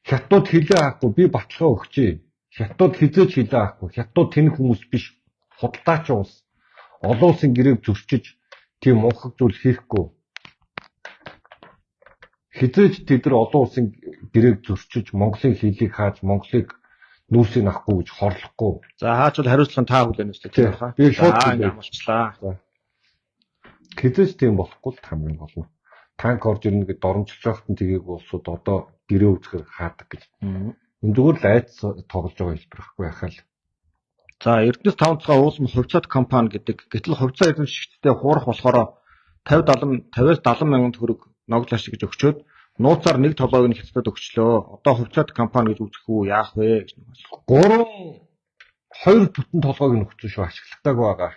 Speaker 1: Хятадууд хилээ авахгүй би баталгаа өгчээ. Хятадууд хизээч хилээ авахгүй. Хятадууд тэнэг хүмүүс биш. Худалдаач улс. Олон улсын гэрээг зөрчиж тийм мунхаг зүйл хийхгүй. Хизээч тэд нар олон улсын гэрээг зөрчиж Монголын хилийг хааж Монголыг нүүрсийг авахгүй гэж хорлохгүй.
Speaker 2: За хаач бол хариуцлага та хүлээнэ үстэй тийм хаа.
Speaker 1: Би шууд
Speaker 2: амлчлаа.
Speaker 1: Хизээч тийм болохгүй л хамгийн гол нь. Танк орж ирнэ гэд доромжилж байхад нь тгийг улсууд одоо гэрээ үзэхэр хаадаг гэж. Энэ зүгээр л айц тоглож байгаа хэлбэр байхгүй яхаал.
Speaker 2: За Эрдэнэс 5 цагаан уулын хувьцаат компани гэдэг. Гэтэл хувьцаа эзэмшигчтэй хуурах болохоор 50 70 50-аас 70 мянган төгрөг ноглоош гэж өгчөөд нууцаар нэг толгойг нь хятадд өгчлөө. Одоо хувьцаат компани гэж үзэх үү яах вэ гэж нэг асуу.
Speaker 1: 3 2 бүтэн толгойг нь өгсөн шүү, ашигладаг байгаа.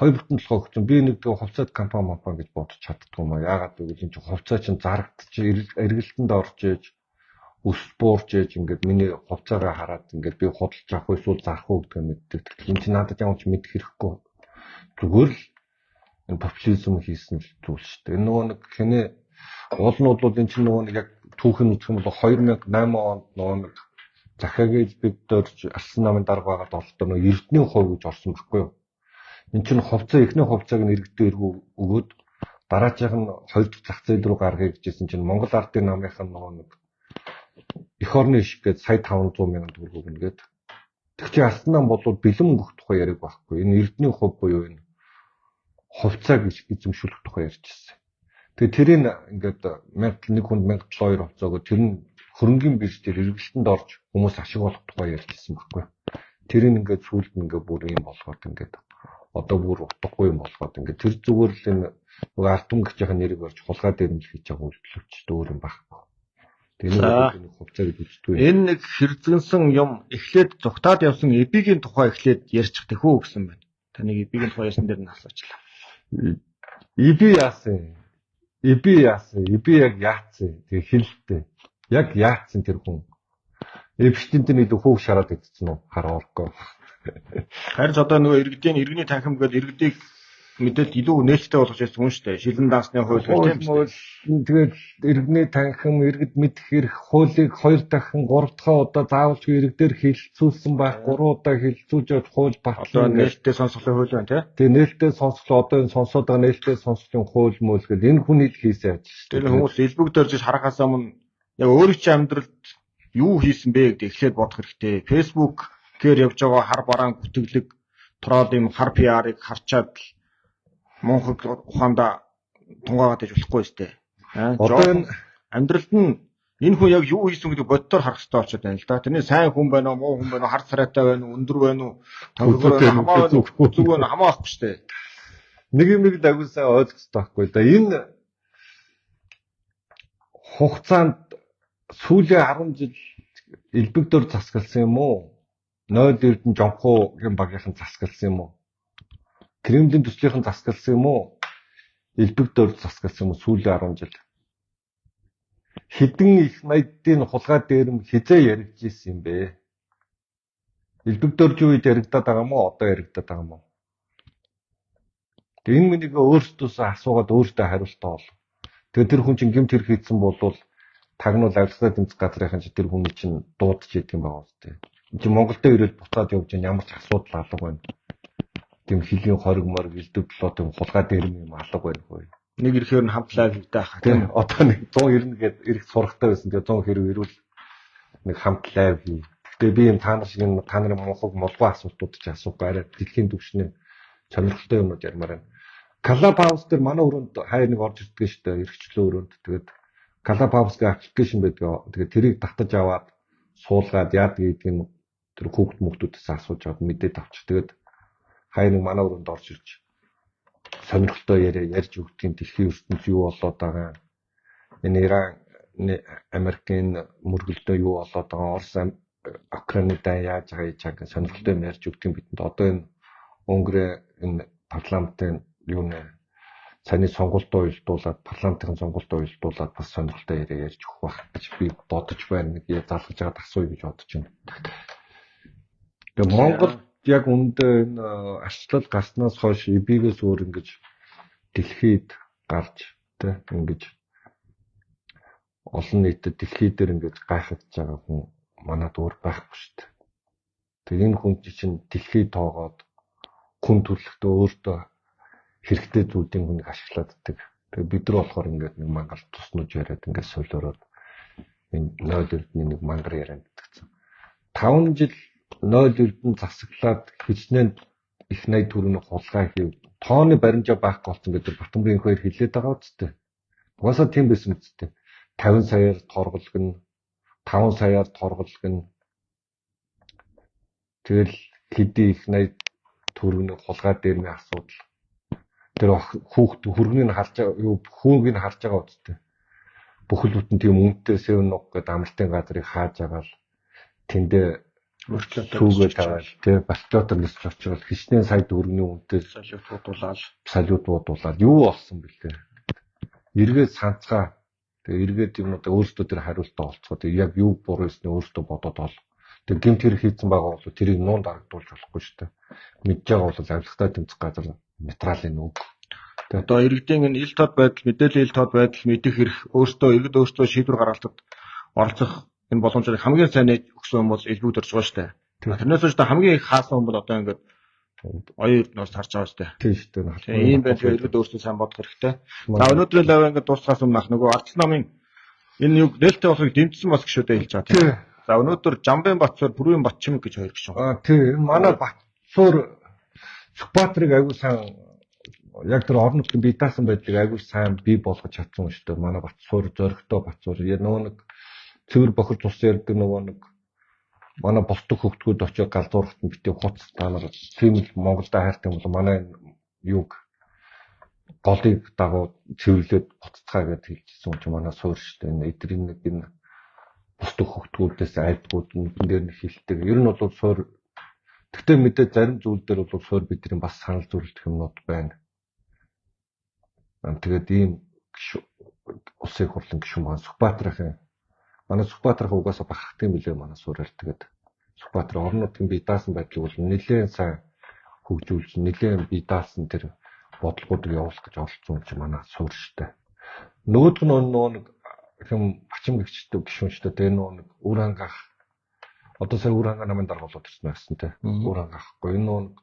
Speaker 1: 2 бүтэн толгой өгсөн. Би нэг хувьцаат компани компани гэж бодож чаддгүй юм аа. Яагаад гэвэл энэ чинь хувьцаа чинь зарагдчих, эргэлтэнд орж ээж, өс буурч ээж ингээд миний хувьцаагаа хараад ингээд би худалж авах уу эсвэл зарах уу гэдгээ мэддэг. Энэ чинь надад ямар ч мэдэх хэрэггүй. Зүгээр л энэ популизм хийсэн зүйл шүү дээ. Энэ нөгөө нэг хинэ уул нь бол энэ чинь нөгөө нэг яг түүхэн үзэх юм бол 2008 онд нөгөө нэг захиагийн бид дөрж Арсан намын дарга байгаад олдоо нөгөө Эрдэнийн хувь гэж орсон байхгүй юу? Энд чинь хувьцаа эхний хувьцааг нь иргэдээ эргүү өгөөд Дараачих нь хоёр дахь зах зээл рүү гаргая гэжсэн чинь Монгол Ардын намынх нь нөгөө нэг эх орны ишг гээд сая 500 мянган төгрөг өгнө гээд. Тэг чи Алтан нам бол бэлэн мөнгө өгөх тухай яриаг байхгүй. Энэ эрдний хувь буюу энэ хувьцааг эзэмшүүлэх тухай ярьжсэн. Тэгээ тэрийг ингээд 1001 хүнд 1072 хувьцааг тэр нь хөрөнгийн бирж дээр эргэлтэнд орж хүмүүс ашиг болох тухай ярьжсэн байхгүй. Тэрийг ингээд сүүлд нь ингээд бүр юм болгоод ингээд одоо бүр утгагүй юм болгоод ингээд тэр зүгээр л энэ нөгөө ард түмгчийн нэрийг орж хулгай дээрэмж хийж байгаа үйлдэл өөр юм байхгүй. Тэгээ нэг хувьцаа гэж үздэг.
Speaker 2: Энэ нэг хэрзгэнсэн юм эхлээд зүгтаад явсан эбигийн тухай эхлээд ярьчих тэхүү гэсэн байна. Таныг эбигийн тухай ярьсан дээр нь асуучлаа.
Speaker 1: Эби яасан? Эби яасан? Эби яг яатсан? Тэгээ хэлэлтэй. Яг яатсан тэр хүн. Эпштейн дээр нэг хүүх шараад идсэн үү? Хараа орко.
Speaker 2: Харин ч одоо нөгөө иргэдийн иргэний танхим гэдэг иргэдийг мэдээлэл илүү нээлттэй болгож ирсэн хүн шүү дээ. Шилэн дансны хууль гэх тийм үү?
Speaker 1: Тэгээд иргэний танхим, иргэд мэдэх эрх хуулийг 2 дахин 3 дахь удаа заавалжгүй иргэдээр хэлэлцүүлсэн байх, 3 удаа хэлэлцүүлж явж хууль
Speaker 2: Одоо
Speaker 1: батлан
Speaker 2: нээлттэй сонсголын хууль байна тий.
Speaker 1: Тэгээ нээлттэй сонсгол одоо энэ сонсоод байгаа нээлттэй сонсголын хууль мөл гэл энэ хүний л хийсэн ажил шүү
Speaker 2: Тэр
Speaker 1: дээ.
Speaker 2: хүмүүс элбэг дөржиж харахаас өмнө яг өөрийн чинь амьдралд юу хийсэн бэ гэдэг эхлээд бодох хэрэгтэй. Facebook гээр явж байгаа хар бараан гүтгэлэг трол юм хар PR-ыг харчаад л мунхаг ухаандаа тунгаагаад иж болохгүй сте.
Speaker 1: Одоо энэ
Speaker 2: амьдралд нь энэ хүн яг юу хийсэн гэдэг боддоор харах хэрэгтэй болчиход байна л да. Тэрний сайн хүн байна уу, муу хүн байна уу, хар царайтай байна уу, өндөр байна уу, тонхор байна уу, хамаа байна уу, зүг байна уу, хамаа байхгүй штэ.
Speaker 1: Нэг юм нэг л агуу сайн ойлгох хэрэгтэй байхгүй да. Энэ хугацаанд сүүлийн 10 жил элбэг дөр засагласан юм уу? 0 эрдэнэ Жонхоогийн багийнхан засагласан юм уу? Кремлийн төслийнхэн засагласан юм уу? Элбэг дөр засагласан юм уу сүүлийн 10 жил? Хэдэн их найдын хулгай дээрэм хизээ яригдж исэн юм бэ? Элбэг дөржийн үед яригдаад байгаа юм уу? Одоо яригдаад байгаа юм уу? Тэгээ энэ миний өөрсдөөсөө асуугаад өөртөө хариултаа ол. Тэгээ тэр хүн чинь гэмт хэрэг хийсэн болвол тагнуул авилгатай тэмцэх газрынхан чи тэр хүний чинь дуудаж идэг юм байгаа үстэй. Энд чинь Монголд ирээд буцаад явж байгаа ямар ч асуудал алга байна. Тийм хөлийн хориг мориг элдв долоо тийм хулгай дээрэм юм алга байна хөө.
Speaker 2: Нэг ирэхээр нь хамт лайв хийдэг хаа.
Speaker 1: Тийм одоо нэг 190 гээд ирэх сурахтай байсан. Тэгээ 190 ирвэл нэг хамт лайв хий. Гэхдээ би юм та нар шиг энэ та нарын мунхаг молгой асуултууд чи асуухгүй арай дэлхийн түвшний сонирхолтой юмнууд ярмаар байна. Clubhouse дээр манай өрөөнд хайр нэг орж ирдэг шүү дээ. Эрхчлөө өрөөнд. Тэгээд Clubhouse гэх аппликейшн байдаг. Тэгээд тэрийг татаж аваад суулгаад яадаг гэдгийг нь тэр хүүхд мөхтүүдээс асууж аваад мэдээд авчих. Тэгээд хайр нэг манай өрөөнд орж ирж сонирхолтой яриа ярьж өгдгийг дэлхийн ертөнц юу болоод байгаа. Энэ Иран Америкийн мөргөлдөө юу болоод байгаа. Орос Украины дан яаж байгаа хийж байгаа сонирхолтой юм ярьж өгдгийг бидэнд одоо энэ Унгарын энэ парламентын юу нэ саяны сонгуультаа уялдуулаад парламентын сонгуультаа уялдуулаад бас сонирхолтой яриа ярьж өгөх байх гэж би бодож байна. Нэг залгаж байгаад асууя гэж бодож байна. Тэгээ Монгол яг үүндээ энэ арчлал гарснаас хойш эбигээс өөр ингэж дэлхийд гарч тэ ингэж олон нийтэд дэлхий дээр ингэж гайхагдж байгаа хүн манад өөр байхгүй шүү дээ. Тэгээ энэ хүн чинь дэлхий тоогоод хүн төрөлхтөө өөртөө хэрэгтэй зүйлийн хүнийг ашиглаад байдаг. Тэгээ бид нар болохоор ингээд нэг мангар туснууж яриад ингээд солиороод энэ 0 эрдний нэг мангар яриад гэдгцэн. 5 жил 0 эрдэн засаглаад хичнээн их 80 төгрөгийн хулгай хийв. Тооны баримжаа байхгүй болсон гэдэг Батмөрийн хоёр хэлээд байгаа үсттэй. Угаасаа тийм байсан үсттэй. 50 саяар торголгоно, 5 саяар торголгоно. Тэгэл хэдий их 80 төгрөгийн хулгай дээрмийн асуудал. Тэр хүүхд хөргөнийг нь харж байгаа юу хүүг нь харж байгаа үсттэй. Бүхэл бүтэн тийм үнэтэй 7 Up гэдэг амралтын газрыг хааж агаал тэндээ сүүгээ тавиал тий балтиотор нисч очивол хичнээн сая төгрөгийн үнэтэй
Speaker 2: салют буудуулаад
Speaker 1: салют буудуулаад юу болсон бэлээ. Эргээд санацгаа тэгээ эргээд юмнуудаа өөрсдөө тэр хариултаа олцгоо. Тэгээ яг юу буруу хийсний өөртөө бодоод ол. Тэгээ гэмт хэрэг хийцэн байгаа бол тэрийг нуун дарагдуулж болохгүй шүү дээ. Мэдж байгаа бол авилгатай тэмцэх газар нейтралын үг.
Speaker 2: Одоо иргэдийн энэ ил тод байдал, мэдээллийн ил тод байдал, мэдэх эрх, өөртөө иргэд өөртөө шийдвэр гаргалтад оролцох энэ боломжийг хамгийн сайн нээж өгсөн юм бол элбэг дөрж байгаа шүү дээ. Тэрнээс хойш хамгийн их хаасан хүн бол одоо ингээд Оюун эрдэнэс харж байгаа шүү дээ.
Speaker 1: Тийм шүү дээ.
Speaker 2: Тийм ийм байдлыг иргэд өөрсдөө сайн бодох хэрэгтэй. За өнөөдрийн лав ингээд дуусахаас өмнө ах нөгөө ардсан намын энэ юг нээлттэй болохыг дэмжсэн бас гişүүдээ хэлж байгаа тийм. За өнөөдөр Жамбын Батцуур, Бүрийн Батчимэг гэж хоёр гişүн.
Speaker 1: Аа тийм манай Батцуур Сүхбаатарыг аягүй сайн яг тэр орон нутгийн бие даасан байдлыг аягүй сайн бий болгож чадсан шүү дээ. Манай Батцуур зоригтой Батцуур нөгөө нэг цэвэр бохир цус ярьдаг нөгөө нэг манай босдог хөгтгүүд очиод галзуурахт нь битгий хуц та нар тийм л Монголд хайртай юм бол манай юг голыг дагуу цэвэрлээд буцацгаа гэж хэлжсэн юм чи манай суур шүү дээ. Энэ эдрийн нэг энэ бусдаг хөгтгүүдээс айдгууд нүдэн дээр нь хилдэг. Ер нь бол суур тэгтээ мэдээ зарим зүйл дээр бол суур бидний бас санал зөвлөх юмнууд байна. Тэгээд ийм улсын хурлын гишүүн маань Сүхбаатарын манай Сүхбаатарын угаасаа бахархдаг юм билээ манай суураар тэгээд Сүхбаатар орон нутгийн бие даасан байдлыг бол нэлээд сайн хөгжүүлж нэлээд бие даасан тэр бодлогоудыг явуулах гэж оролцсон юм чи манай суур штэ. Нөгөөх нь нөгөө нэг хэм бачин гэгчтэй гишүүн штэ. Тэгээ нөгөө нэг үр хангаах одоо сая үр хангаа намын дарга болоод ирсэн байсан те. Үр хангаахгүй энэ нөгөө нэг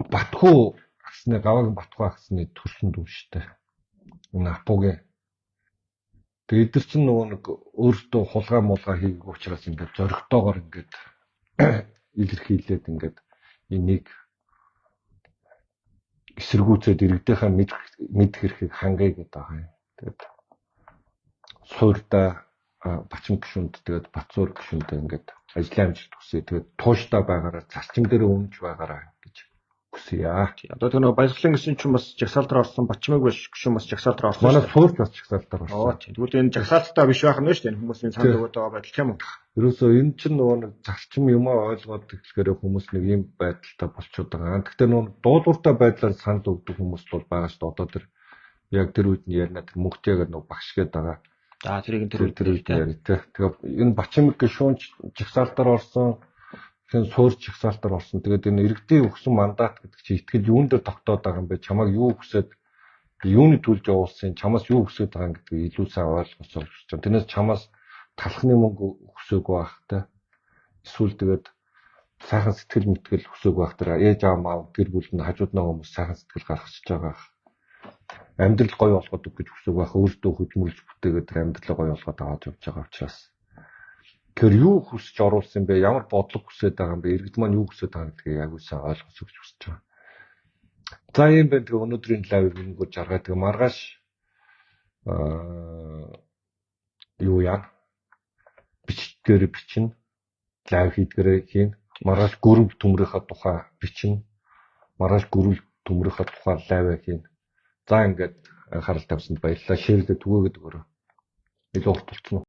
Speaker 1: Батхуу агсны гаваагийн Батхуу агсны төрсөн дүү штэ. Энэ Апугийн тэгээ эдгэр чинь нөгөө нэг өөртөө хулгай мулгай хийгээгүй учраас ингээд зоригтойгоор ингээд илэрхийлээд ингээд энийг эсэргүүцээд иргэдийнхээ мэдэх эрхийг хангая гэдэг байгаа юм. Тэгээд суурьдаа Бачин гишүүнд тэгээд Батцуур гишүүндээ ингээд ажлын амжилт хүсье. Тэгээд тууштай байгаараа зарчим дээр үнэнч байгаараа гэж хүсье.
Speaker 2: Одоо тэр нөгөө баясгалан гэсэн чинь бас жагсаал дээр орсон, Батчимэг биш гишүүн бас жагсаал дээр орсон.
Speaker 1: Манай суурч бас жагсаал дээр орсон.
Speaker 2: Оо тийм. Тэгвэл энэ жагсаалттай биш байх нь шүү дээ. Хүмүүсийн санал өгöd байгаа байдал тийм үү?
Speaker 1: Ерөөсөө энэ чинь нөгөө нэг зарчим юмаа ойлгоод тэгэхээр хүмүүс нэг ийм байдалтай болчиход байгаа. Гэхдээ нөгөө дуулууртай байдлаар санал өгдөг хүмүүс бол байгаа шүү дээ. Одоо тэр яг тэр үед нь ярина тэр мөнгөтэй гэдэг нөгөө багш гэдэг байгаа.
Speaker 2: За тэрийг тэр
Speaker 1: үед яриа тий. Тэгээ энэ Бачимэг гишүүн жагсаал дээр орсон. Тэгэхээр суурь жагсаалтаар орсон. Тэгээд энэ иргэдийн өгсөн мандат гэдэг чинь итгэл юун дээр тогтоод байгаа юм бэ? Чамайг юу хүсээд юуны төлж явуулсан, чамаас юу хүсээд байгаа юм гэдгийг илүү сайн ойлгосоо гэж байна. Тэрнээс чамаас талхны мөнгө хүсээгүй байх та. Эсвэл тэгээд сайхан сэтгэл мэтгэл хүсээгүй байх тэр ээж аав маав гэр бүл нь хажууд нь хүмүүс сайхан сэтгэл гаргachж байгаа. Амьдрал гоё болгоод өг гэж хүсээгүй байх. Өөртөө хөдөлмөрлж бүтээгээд тэр амьдралаа гоё болгоод аваад явж байгаа учраас. Тэгэхээр юу хүсэж оруулсан бэ? Ямар бодлого хүсээд байгаа юм бэ? Иргэд маань юу хүсээд байгаа гэдгийг яг үсэн ойлгосоо гэж хүсэж байгаа. За ийм байна. Тэгээ өнөөдрийн лайв энэгээр жаргаа. Тэгээ маргааш юу яа? Бичгээр бичнэ. Лайв хийдгээрээ хийн. Маргааш гүрэл төмрийнхээ тухай бичнэ. Маргааш гүрэл төмрийнхээ тухай лайв хийн. За ингээд анхаарал тавьсанд баярлалаа. Шеэрлээ түгээгээд өгөөрэй. Илүү урт болчихно.